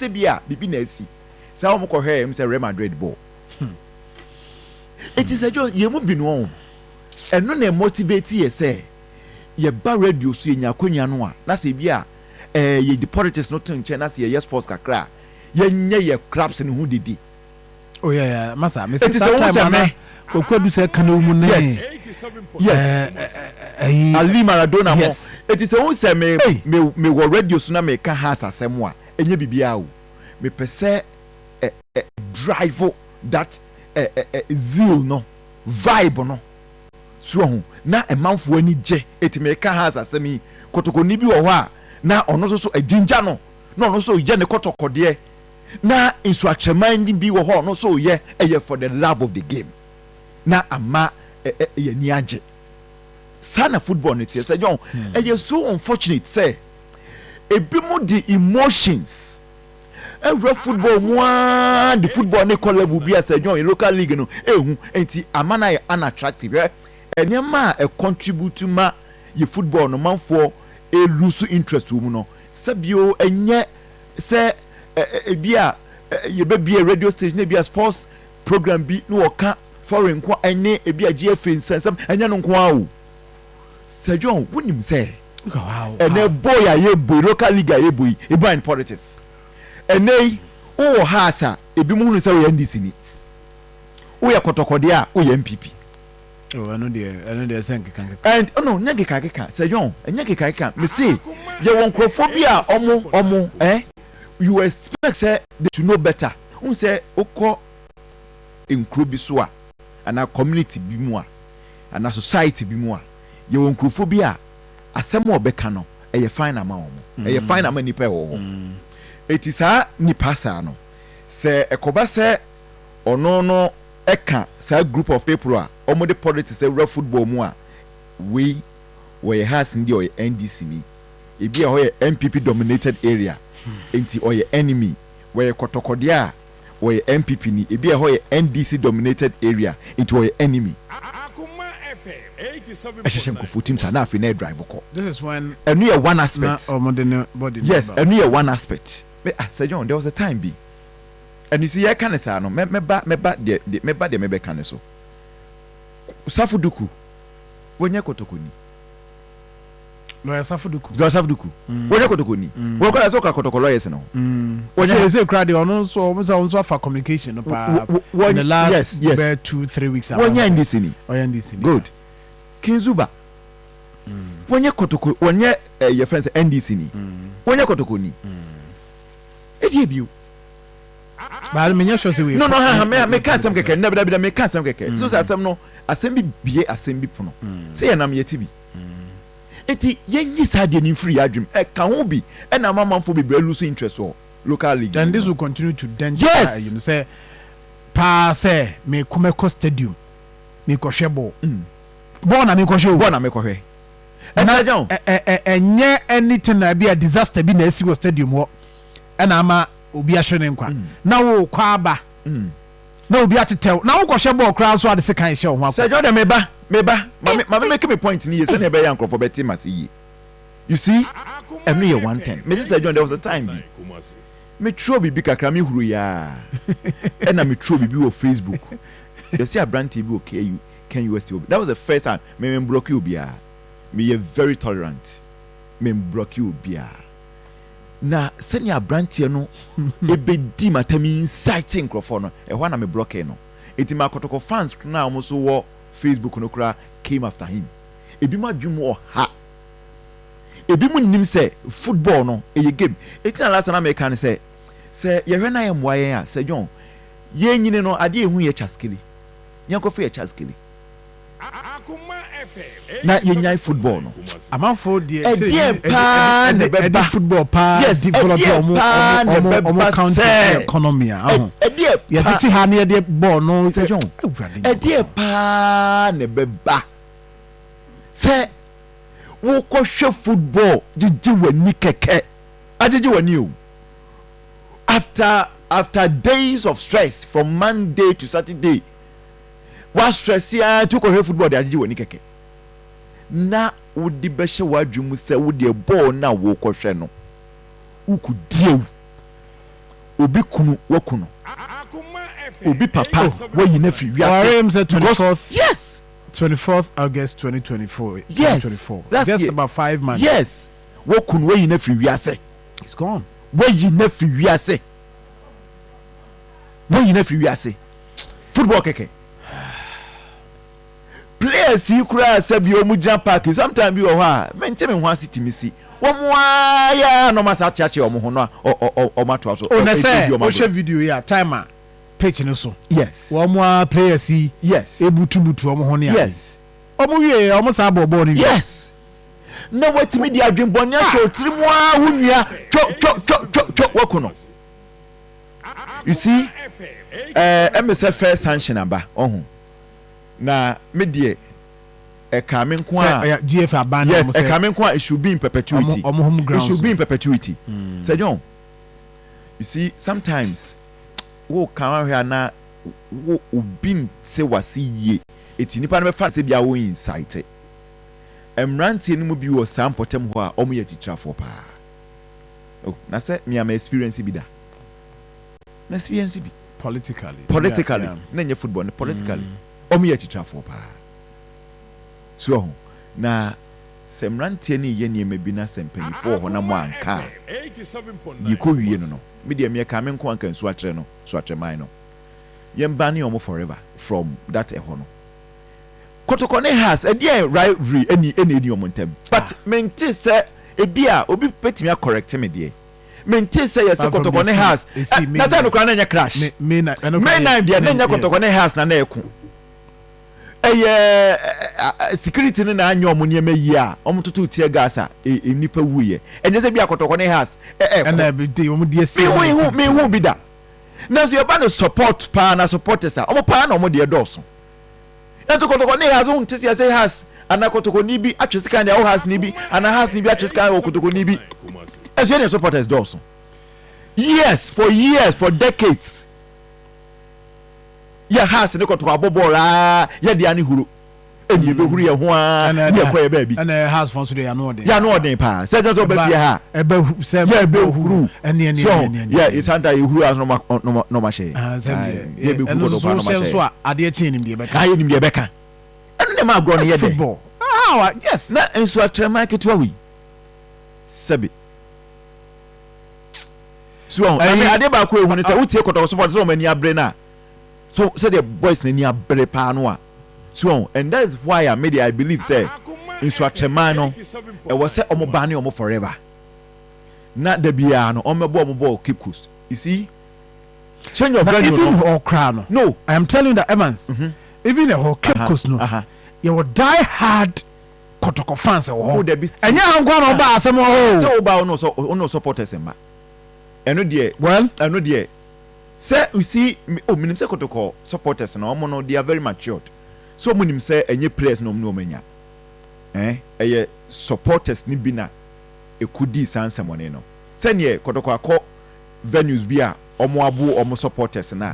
Sɛ bi a biribi na asi saa wɔn kɔhwɛɛ m sɛ Real Madrid bɔɔl. Eti sɛ John yɛn mu bi no ɔn ɛno na motivate yɛ sɛ yɛba radio so yɛnya akonnwa no a, na sɛ ebi a yɛde politics no to nkyɛn na sɛ yɛyɛ sports kakra a, yɛnyɛ yɛ clubs no ho dede. Oh yeah, masa mesi Eti sɛ saa wohu time sɛ ana me Kwaku Adu sɛ ka no mu ne ɛyi Ali Maradona mo. Eti sɛ wohu sɛ me Hey. me wɔ radio so na meka Hearts asɛm a, ɛnyɛ biribiara o. Mepɛ sɛ ɛ ɛ drive that ɛ ɛ ɛ zeal no, vibe no. So wahu? Na ɛmanfoɔ ani gye. Eti meka Hearts asɛm yi, kotokoni bi wɔ hɔ a na ɔno nso so agyingya no, na ɔno nso reyɛ ne kɔtɔkɔdeɛ. Na nsuakyerɛman bi wɔ hɔ a ɔno nso reyɛ, ɛyɛ for the love of the game. Na ama ɛ ɛ yɛn ani agye. Saa na football no teɛ. Sɛ John, ɛyɛ so unfortunate sɛ ebinom de emotions awura football mu ara de football ne kɔ level bi a sɛ John local league no ehu nti ama no ayɛ unattractive. Hwɛ nneɛma a ɛcontribute ma yɛ football no manfoɔ elose interest wɔ mu no, sɛbio ɛnyɛ sɛ ebi a yɛbɛbie radio station na ebi a sports program bi na wɔka foreign nko ɛne ebi a GFA nsɛnsɛm, ɛnyɛ no nko ara o. Sir John, wonim sɛ ɛnɛ boy a yɛbɔ yi, local league a yɛbɔ yi, ebi in politics. Ɛnɛ yi wowɔ Hearts a, ebi mu hunu sɛ woyɛ NDC ni, woyɛ kɔtɔkɔdeɛ a, woyɛ NPP. Oh, ɛno deɛ sɛ nkeka nkeka. And oh no, nyɛ nkeka nkeka, Sir John, ɛnyɛ nkeka nkeka. Me se yɛwɔ nkurɔfoɔ bi a ɔmo you expect sɛ they should know better n sɛ wokɔ nkuro bi so a, anaa community bi mu a, anaa society bi mu a, yɛwɔ nkurɔfoɔ bi a asɛm a ɔbɛka no ɛyɛ fine ama wɔn, ɛyɛ fine ama nipa ɛwɔ hɔ. Eti saa nipa saa no, sɛ ɛkɔba sɛ ɔno no ɛka saa group of people a wɔde politics awura football mu a, wei wɔyɛ Hearts ni deɛ, ɔyɛ NDC ni, ebi a hɔ yɛ NPP dominated area nti ɔyɛ enemy. Wɔyɛ kɔtɔkɔdeɛ a, wɔyɛ NPP ni, ebi a hɔ yɛ NDC dominated area nti ɔyɛ enemy. Ɛhyehyɛ nkurɔfoɔ team saa na afei na ɛdrive kɔ. This is when Ɛno yɛ one na aspect. Ɔmo de ne body no ba. Ɛno yɛ one aspect. Me ah, Sir John, there was a time bi ɛno si yɛka ne saa no, mɛ mɛba mɛba deɛ deɛ mɛba deɛ mɛbɛka ne so. Safo Duku wɔnyɛ kɔtɔkɔni. Lawyer Safo Duku. Lawyer Safo Duku wɔnyɛ kɔtɔkɔni, wɔn kɔ sɛ ɔka kɔtɔkɔ lawyers no. Wɔnyɛ sɛ kura deɛ, ɔno nso ɔmo sɛ ɔno nso afa communication no paa in the last bɛɛ 2-3 weeks. Wɔnyɛ NDC ni. Ɔyɛ NDC ni. Good. Kinzuba wɔnyɛ kɔtɔkɔ, wɔnyɛ yɛ fɛn sɛ NDC ni, wɔnyɛ kɔtɔkɔni edi ebio. Baali mi nyɛ sure sɛ wei. No, ha ha, me ka asɛm kɛkɛ nna bi da, me ka asɛm kɛkɛ so sɛ asɛm no, asɛm bi bie, asɛm bi pono sɛ yɛnam yɛte bi. Eti yɛnyi saa deɛ ne nfiri yɛ adwem ɛka ho bi ɛna ama amanfoɔ bebree lose interest wɔ local league. Then this will continue to dent. Sɛ paa sɛ mekɔ mɛkɔ stadium mekɔhwɛ ball, ball na mekɔhwɛ o. Ball na mekɔhwɛ. Na ɛnyɛ anything na bi a disaster bi na asi wɔ stadium hɔ ɛna ama obi ahwere ne nkwa na wokɔ aba na obi atetɛw na wokɔhwɛ ball koraa nso ade sekan hyɛ wo ho akɔ. Sɛ Jordan, meba maame make me point ni yie sɛnea ɛbɛyɛ nkurɔfoɔ bɛte ma se yie. You see, ɛno yɛ one thing. Mesi sɛ John, there was a time bi metwerɛ biribi kakra, mehuro yaa ɛna metwerɛ biribi wɔ Facebook. Yɛsi aberanteɛ bi wɔ KU, KNUST. That was the first time me block obiara. Meyɛ very tolerant, me block obiara. Na sɛnea aberanteɛ no ebedi matam incite nkurɔfoɔ no, ɛhɔ na me block no. Eti ma kɔtɔkɔ fans na wɔn nso wɔ Facebook no koraa came after him. Ebi mu adwene mu ɔha, ebi mu nim sɛ football no ɛyɛ game. Eti na last time na meka no sɛ yɛhwɛ na yɛ mmoa yɛn a, sɛ John, yɛn nyini no, adeɛ ehu yɛ chaskele, yɛn kɔfɛ yɛ chaskele na yɛnyae football no. Amanfo deɛ. Ɛdeɛ paa na ɛbɛba? Ɛde football paa develop ɔmo paa na ɔmo country economy a aho ɛdeɛ yɛtete ha ne yɛde ball no. Sɛ John, ɛdeɛ paa na ɛbɛba sɛ wokɔhwɛ football gyegye w'ani kɛkɛ, agyegye w'ani o, after days of stress from Monday to Saturday, wa stress ya nti wokɔhwɛ football de agyegye w'ani kɛkɛ na wode bɛhyɛ w'adwene mu sɛ wodeɛ bɔɔl no a wokɔhwɛ no wokɔdi awu? Obi kunu waku no. Obi papa wayi no afiri wiase. Ɔwaree m sɛ Because 24th yes. 24th August 2024 Yes. 2024 Last just year. about 5 months. Yes. Waku no, wayi no afiri wiase. He's gone. Wayi no afiri wiase. Wayi no afiri wiase. Football kɛkɛ. Players yi koraa, sɛ bi wɔn gyina park, sometimes bi wɔ hɔ a mente me ho ase timi si wɔn ara yɛ a na wɔn asa akyeakyea wɔn ho no a wɔn atoa so. O na edi sɛ wɔn wohwɛ agorɔ. Video yi a, time a pitch no so wɔn a players yi ebutubutu wɔn ho ne ade, wɔn wie wɔn saa bɔ bɔɔl no wie. Yes, na watumi de adwenbɔne ahyɛ otiri mu a wo nua twɔ twɔ twɔ twɔ twɔ waku no. You see, ɛmi sɛ first sanction aba ɔho na me deɛ ɛka me nko sɛ a ɛyɛ GFA aban na yes, wɔn sɛ ɛka me nko a, it should be in perpetuity. Wɔn home It grounds should be no. in perpetuity. Sir John, you see, sometimes wo kan ahwɛ a na wo obi nte wase yie, eti nipa no bɛfa no sɛ bia wo incite. Mmeranteɛ no mu bi wɔ saa mpɔtam hɔ a wɔn yɛ atitirafoɔ paa. Oh, na sɛ me ama experience bi da, ma experience bi politically. Politically, na nyɛ football no, politically wɔn yɛ atitirafoɔ paa so ɛho. Na sɛ mmeranteɛ no yɛ nneɛma bi na sɛ mpanyinfoɔ wɔ hɔ na mo anka a, deɛ kɔ wie no, me deɛ meɛ ka me nko anka Nsoatre no, Nsoatreman no, yɛn ban ne wɔn forever from that ɛhɔ no. Kotoko ne Hearts, ɛdeɛ rivalry ɛni wɔn ntɛm, but mente sɛ ebi a obi bɛtumi acorrect me deɛ, mente sɛ yɛsɛ Kotoko ne Hearts na sɛ no koraa na nyɛ clash May 9 deɛ, na nyɛ Kotoko ne Hearts na na ɛko. Ɛyɛ security no na anyɛ ɔmo nneɛma yie a ɔmo toto tear gas a nnipa wuyɛ. Ɛnyɛ sɛ bi a Kotoko ne Hearts ɛɛko. Ɛna ebi de wɔn de esi. Mehu bi da, nanso yɛba no support paa na supporters a ɔmo paa na ɔmo deɛ dɔɔso. Ɛnso Kɔtɔkɔ ne Hearts ho nte sɛ yɛsɛ Hearts anaa Kɔtɔkɔni bi atwe sika deɛ, ɔwɔ Hearts ni bi anaa Hearts ni bi atwe sika wɔ Kɔtɔkɔni bi. Ɛnso yɛn supporters dɔɔso. Yes, for years, for decades, yɛ Hearts ne Kɔtɔkɔ abɔ bɔɔl aa, yɛ deɛ ane huro ɛni ebɛhuru yɛ ho aa ne yɛ kɔ yɛ baabi. Ɛna Hearts fɔ nso de yano ɔden. Yano ɔden paa sɛ ɛdɔn sɛ ɔbɛ fie ha. Ɛbɛ sɛ yɛ bɛ huru ɛni ɛni so ɛni ɛni yɛ santa yɛ huru aso nɔma nɔma hyɛ yɛ bɛ huru ɛno Kɔtɔkɔ nso nɔma hyɛ hyɛ nso a, adeɛ kyen nim deɛ bɛka. Ayɛ nim deɛ bɛka. Ɛno na ɛma agorɔ no yɛ dɛ. Football, ah yes. Na Nsoatreman ketewa wei sɛbi so ɔho na me adeɛ baako ehu ne sɛ wotie Kɔtɔkɔ support sɛ wɔn ani abere no a, so sɛdeɛ boys n'ani abere paa no a so ɔho, and that is why a me deɛ I believe sɛ Nsoatreman no, ɛwɔ sɛ wɔn ba ne wɔn forever na da biara no wɔn bɛbɔ wɔn bɔɔl Cape Coast. You see, change of na venue even no hɔ koraa no, no. I am telling you that, Evans, even ɛhɔ Cape Coast no, yɛwɔ die hard Kɔtɔkɔ fans wɔ Oh, hɔ. dabi. Ɛnyɛ ha nko na ɔba asɛm wɔ hɔ sɛ o. woba wo ne supporters mma, ɛno deɛ well, ɛno deɛ sɛ you see oh, menim sɛ Kotoko supporters no, ɔmo no, they are very matured, so ɔmo nim sɛ ɛnyɛ players na ɔmo ne ɔmo anya, ɛyɛ supporters ni bi na ɛkɔdii saa nsɛmɔne no. Sɛneɛ Kɔtɔkɔ akɔ venues bi a ɔmo abo ɔmo supporters na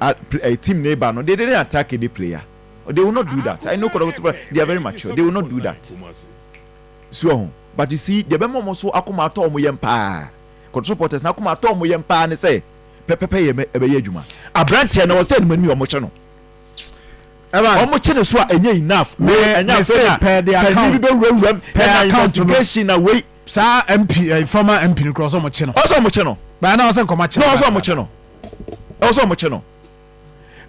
a team ne ba no, they didn't attack any player. They will not do that. I know Kɔtɔkɔ supporters, they are very mature, they will not do that. So ɔho, but you see, deɛ bɛma ɔmo so akoma atɔ ɔmo yɛm paa, Kɔtɔkɔ supporters na akoma atɔ ɔmo yɛm paa ne sɛ pɛpɛpɛ yɛ ɛbɛyɛ adwuma. Aberanteɛ no, ɔsɛ anim anim yɛ ɔmo kye no. Evans, ɔmo kye ne so a, ɛnyɛ enough. Me wei ɛnyɛ me afei say na per the panyin account bi bɛwurawura mu per ɛna account no investigation na wei. Saa MP former MP no kura ɔsɛ ɔmo kye no. Ɔsɛ ɔmo kye no. Baa na ɔsɛ nkɔmɔ kye no. No. Ɔsɛ ɔmo kye no, ɔsɛ ɔmo kye no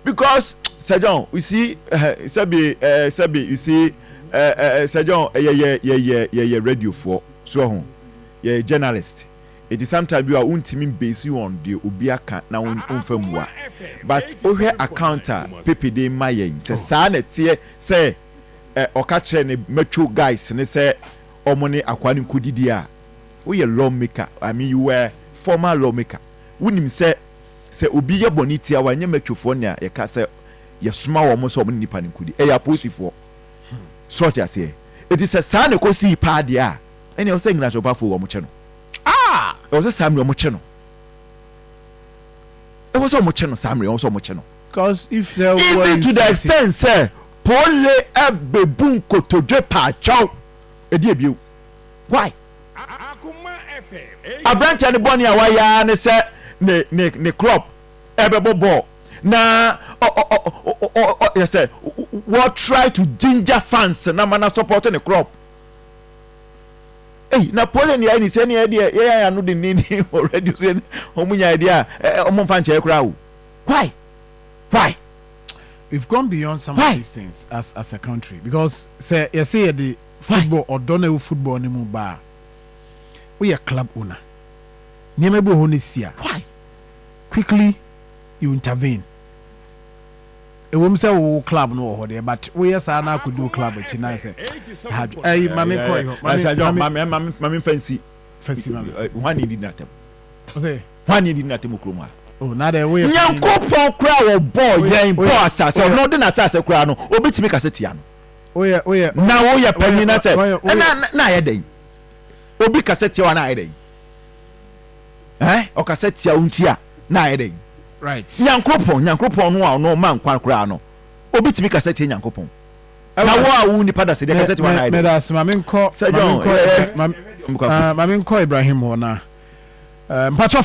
because Sir John, you see, sɛbi, you see, Sir John, yɛ radio foɔ so ɛho, yɛ journalist, eti sometimes bi a wontumi base on deɛ obi aka na wonfa mua, but wohwɛ account a Pepe de ma yɛn sɛ saa na ɛteɛ sɛ ɔka kyerɛ ne macho guys ne sɛ ɔmo ne akwa ne nkɔdidi a, woyɛ lawmaker, I mean, you were former lawmaker, wonim sɛ obi yɛ bɔne tia wa, nyɛ matwofoɔ nea yɛka sɛ yɛsoma wɔn sɛ ɔmo ne nipa ne nkɔdi, ɛyɛ apolisifoɔ so ɔte aseɛ. Eti sɛ saa na ɛkɔsii paa deɛ a, ɛnna ɛwɔ sɛ Ignatius Baffoe wɔn kyɛ no. Ɛwɔ sɛ saa mmerɛ wɔn kyɛ no, ɛwɔ sɛ wɔn kyɛ no saa mmerɛ, ɛwɔ sɛ wɔn kyɛ no. Because if there were even to the extent sɛ Pole ɛbɛbu nkotodwe paakyɛw ɛdi ebiew, why? Aberanteɛ no bɔne a wayɛ ara ne sɛ ne ne ne club ɛbɛbɔ bɔɔl na ɔ ɔ ɔ ɔ ɔ ɔ yɛ sɛ wɔ try to ginger fans na ma na support ne club. Ei, na Poland yɛ ni sɛ ne yɛ deɛ yɛ yɛ ano de ni ni already so yɛ ɔmo nya idea ɛ ɔmo nfa nkyɛn koraa o. Why? We've gone beyond some Why? of these things as a country, because sɛ yɛsɛ yɛde football ɔdɔ na ɛwɔ football no mu ba a, woyɛ club owner, nneɛma bi wɔ hɔ no si a, Why? quickly you intervene. Ɛwɔ mu sɛ wo club no wɔ hɔ deɛ, but woyɛ saa na akɔdi wo club akyi na sɛ ɛyi maame kɔ yi hɔ. Maame maame maame maame maame nfa nsi. Fɛsi maame. Hwan ni di n'atɛm? Ɔsɛ Hwan ni di n'atɛm wɔ kurom ha? Oh, na deɛ woyɛ Nyankopɔn kora wɔ bɔɔ yɛn bɔɔ asase, woyɛ- ɔno ɔde n'asase kora no, obi tumi kasa tia no. Woyɛ Na woyɛ panyin na sɛ woyɛ- ɛna na ayɛ dɛn? Obi kasa tia wa na ayɛ dɛn? Ɔkasa tia wo nti a na ayɛ dɛn? Nyankopɔn no a ɔno ɔma nkwa koraa no, obi tumi kasa tia Nyankopɔn, na wo a wo nipa da sɛ deɛ kasa tia wa na ayɛ dɛn? Meda ase. Maame nkɔ Sir maame John, nkɔ maame nkɔ Ibrahim hɔ na mpatwɔ.